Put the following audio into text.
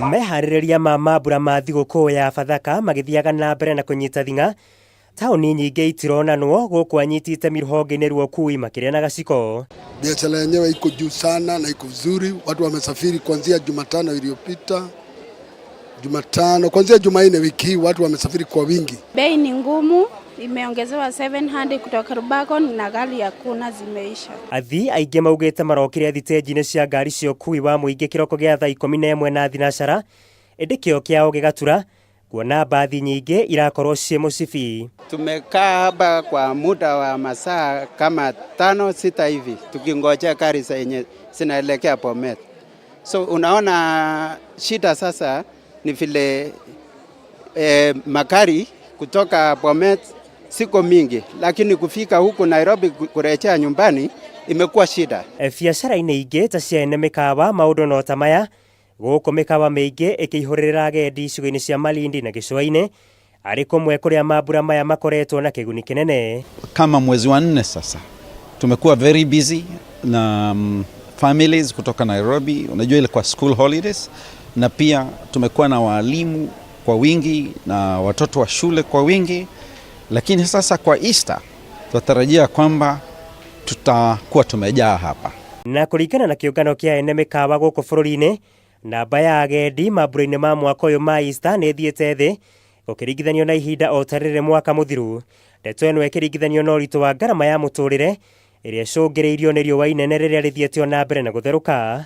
Meharĩrĩria ma mambura ma thigũkũ ya Bathaka magĩthiaga na mbere na kũnyita thing'a, taũni nyingĩ itironanwo gũkũ anyiti itemi rũhonge-inĩ rwa ũkui makĩrĩa na gaciko. Biashara yenyewe iko juu sana na iko vizuri. Watu wamesafiri kuanzia Jumatano iliyopita, Jumatano kuanzia Jumanne wiki hii watu wamesafiri kwa wingi. Bei ni ngumu, imeongezewa 700 kutoka Rubako na gari hakuna, zimeisha. Athii aingĩ maugĩte marokire thitĩnji-inĩ cia ngari cia ũkui wa mũingĩ kĩroko gĩa thaa 11 na thinacara, ĩndĩ kĩo kĩao gĩgatura kuona mbathi nyingĩ irakorwo ciĩ mũcibi. Tumekaa hapa kwa muda wa masaa kama 5 6 hivi tukingojea gari zenye zinaelekea Bomet. So unaona shida sasa ni vile magari kutoka Bomet siko mingi, lakini kufika huku Nairobi kurejea nyumbani imekuwa shida. Biacara-inĩ ingĩ ta cia ene mĩkawa maũndũ no ta maya, gũkũ mĩkawa mĩingĩ ĩkĩihũrĩrĩra agendi icigo-inĩ cia Malindi na gĩcũa-inĩ, arĩ kũmwe kũrĩa mambura maya makoretwo na kĩguni kĩnene. Kama mwezi wa 4 sasa tumekuwa very busy na families kutoka Nairobi, unajua ile kwa school holidays, na pia tumekuwa na walimu kwa wingi na watoto wa shule kwa wingi, lakini sasa kwa Easter tunatarajia kwamba tutakuwa tumejaa hapa. Na kũringana na kĩũngano kĩa ene mĩkawa gũkũ bũrũri-inĩ, namba ya agendi mambura-inĩ ma mwaka ũyũ ma Easter nĩ ĩthiĩte thĩ gũkĩringithanio na ihinda o ta rĩrĩ mwaka mũthiru. Ndeto ĩno ĩkĩringithanio na ũritũ wa ngarama ya mũtũrĩre ĩrĩa ĩcũngĩrĩirio nĩ riũa inene rĩrĩa rĩthiĩte o na mbere na gũtherũka.